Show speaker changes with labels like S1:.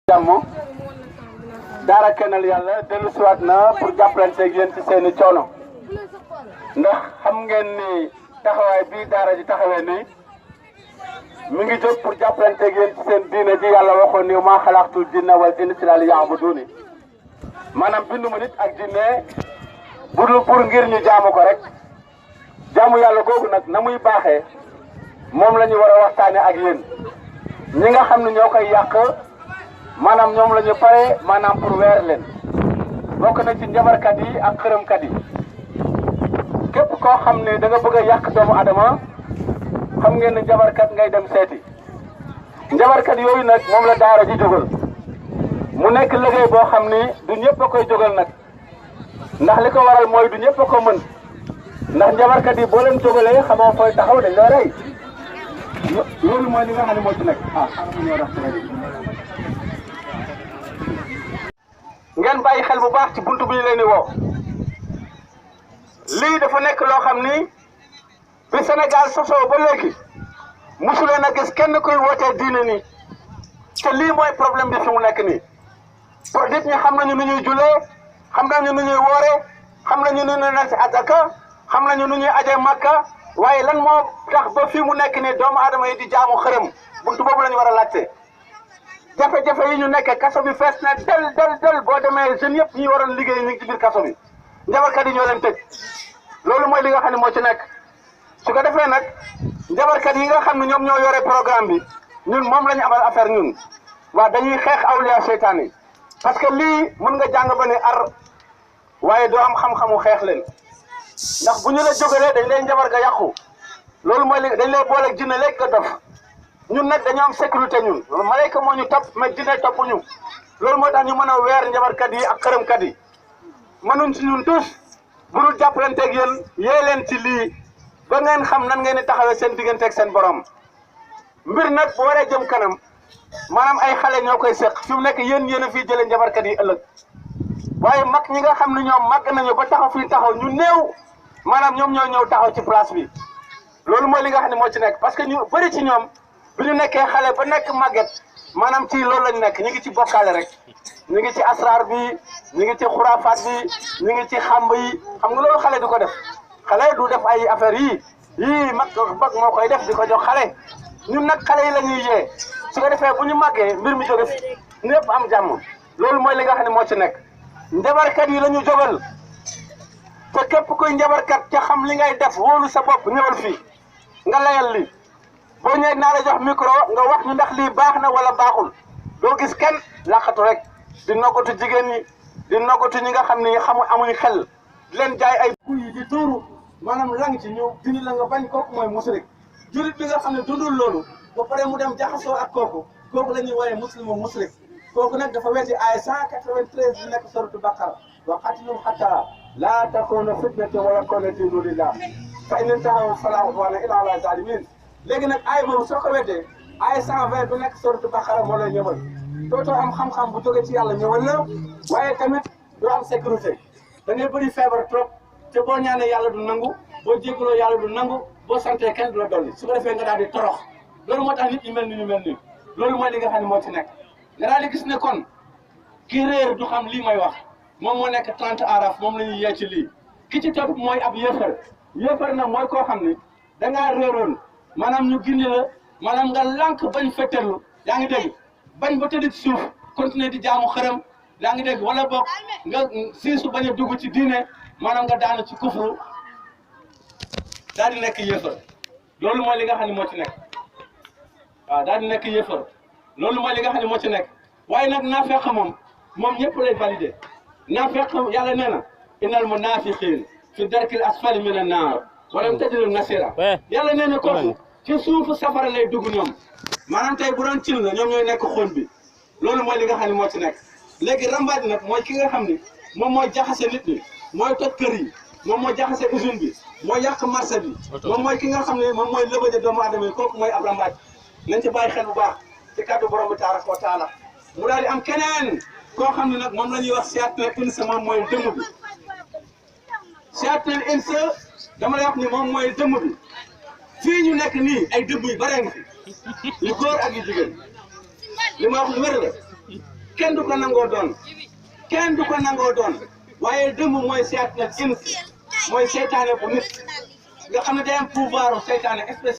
S1: jàmm daara Kennel Yàlla dellu siwaat na pour jàppalanteeg yéen ci seeni coono ndax xam ngeen ni taxawaay bii daara ji taxawee nii mi ngi jóg pour jàppalanteeg yéen ci seen diine ji yàlla waxoon ni maa xalaqtul jinna wal insa illa liya'buduni maanaam binduma nit ak jinne budul pour ngir ñu jaamu ko rek jaamu yàlla googu nag na muy baaxee moom la ñu war a waxtaane ak yéen ñi nga xam ne ñoo koy yàq maanaam ñoom la ñu pare maanaam pour weer leen bokk na ci njabarkat yi ak xërëmkat yi képp koo xam ne da nga bëgg a yàq doomu adama xam ngeen ne njabarkat ngay dem seeti njabarkat yooyu nag moom la daara ji jógal mu nekk liggéey boo xam ni du ñëpp a koy jógal nag ndax li ko waral mooy du ñëpp a ko mën ndax njabarkat yi boo leen jógalee xamoo fooy taxaw dañ lay rey loolu mooy li nga xam ne moo ci nekk ngeen bàyyi xel bu baax ci buntu bi ñu leen di woo lii dafa nekk loo xam ni bi Sénégal sosoo ba léegi mosuleen a gis kenn kuy wootee diine nii te lii mooy problème bi fi mu nekk nii pour nit ñi xam nañu nu ñuy julee xam nañu nu ñuy woore xam nañu nu ñuy nekk ataka xam nañu nu ñuy ajee Makka waaye lan moo tax ba fii mu nekk nii doomu aadama yi di jaamu xërëm buntu boobu la ñu war a laajte jafe-jafe yi ñu nekkee kaso bi fees na del boo demee jeunes yëpp ñi waroon liggéey ñu ngi ci biir kaso bi njabarkat yi ñoo leen tëj loolu mooy li nga xam ne moo ci nekk su ko defee nag njabarkat yi nga xam ne ñoom ñoo yore programme bi ñun moom la ñu amal affaire ñun waa dañuy xeex awliya seytaan yi parce que lii mën nga jàng ba ne ar waaye doo am xam-xamu xeex leen ndax bu ñu la jógalee dañ lay njabar ga yàqu loolu mooy li dañ lay booleeg jinne léegi nga dof ñun nag dañoo am sécurité ñun malayka moo ñu topp mais jinne topp ñu loolu moo tax ñu mën a weer njabarkat yi ak xërëmkat yi mënuñ si ñun tous bu dul jàppalanteeg yéen yee leen ci lii ba ngeen xam nan ngeen di taxawee seen digganteeg seen borom mbir nag bu waree jëm kanam maanaam ay xale ñoo koy seq fi mu nekk yéen a fii jëlee njabarkat yi ëllëg waaye mag ñi nga xam ne ñoom màgg nañu ba taxaw fii taxaw ñu néew maanaam ñoom ñoo ñëw taxaw ci place bi loolu mooy li nga xam ne moo ci nekk parce que ñu bëri ci ñoom bi ñu nekkee xale ba nekk màgget maanaam ci loolu lañ nekk ñu ngi ci bokkaale rek ñu ngi ci asraar bi ñu ngi ci xuraafaat bi ñu ngi ci xàmb yi xam nga loolu xale du ko def xale du def ay affaire yii mag moo koy def di ko jox xale ñun nag xale yi la ñuy yee su ko defee bu ñu màggee mbir mi jóge fi ñëpp am jàmm loolu mooy li nga xam ne moo ci nekk njabarkat yi la ñu jógal te képp kuy njabarkat ca xam li ngay def wóolu sa bopp ñëwal fii nga layal li boo ñëwee naa la jox micro nga wax ñu ndax lii baax na wala baaxul doo gis kenn laqatu rek di noggatu jigéen ñi di noggatu ñi nga xam ne amuñu xel di leen jaay ay kuy yi di tuuru maanaam lang ci ñu dindi la nga bañ kooku mooy musrik jurit bi nga xam ne dundul loolu ba pare mu dem jaxasoo ak kooku la ñuy wooyee muslim musrik kooku nag dafa wetti ay 193 bi nekk soratu Baqara wa qatilum hatta laa takuna fitnatun wa yakuna diinu lillah fa in intahaw falaa udwaana illaa alal zaalimiin léegi nag ay boobu soo ko weddee ay 120 bu nekk soratu Baqara moo lay ñëwal dootoo am xam-xam bu jóge ci yàlla ñëwal la waaye tamit doo am sécurité da ngay bëri feebar trop te boo ñaanee yàlla du nangu boo jégaloo yàlla du nangu boo santee kenn du la dolli su ko defee nga daal di torox loolu moo tax nit ñi mel ni ñu mel nii loolu mooy li nga xam ne moo ci nekk nga daal di gis ne kon ki réer du xam lii may wax moom moo nekk 30 araf moom la ñuy yee ci lii ki ci topp mooy ab yéefar nag mooy koo xam ni dangaa réeroon maanaam ñu gindi la maanaam nga lànk bañ fetterlu yaa ngi dégg bañ ba tëdd ci suuf continuer di jaamu xërëm yaa ngi dégg wala boog nga siisu bañ a dugg ci diine maanaam nga daanu ci kufru daal di nekk yéefar loolu mooy li nga xam ne moo ci nekk waaw daal di nekk yéefar loolu mooy li nga xam ne moo ci nekk waaye nag naafeq moom ñëpp lay validé naafeq yàlla nee na innal munaafiqiin fi darkil asfali mina naar wa lam tajidu nasira yàlla nee na kooku ci suufu safara lay dugg ñoom maanaam tey bu doon cin la ñoom ñooy nekk xóon bi loolu mooy li nga xam ne moo ci nekk léegi rambaaj nag mooy ki nga xam ni moom mooy jaxase nit ñi mooy toj kër yi moom mooy jaxase usine bi mooy yàq marché bi moom mooy ki nga xam ne moom mooy lëbëje doomu aadama yi kooku mooy ab rambaaj nañ ci bàyyi xel bu baax ci kàddu borom bi tabaraka wa taala mu daal di am keneen koo xam ne nag moom la ñuy wax shayatin insa moom mooy dëmm bi shayatin insa dama lay wax ni moom mooy dëmm bi fii ñu nekk nii ay dëmm yu bare ngi fi yu góor ak yu jigéen li ma wax lu wér la kenn du ko nangoo doon kenn du ko nangoo doon waaye dëmm mooy seet na ins mooy seytaane bu nit nga xam ne day am pouvoir seytaane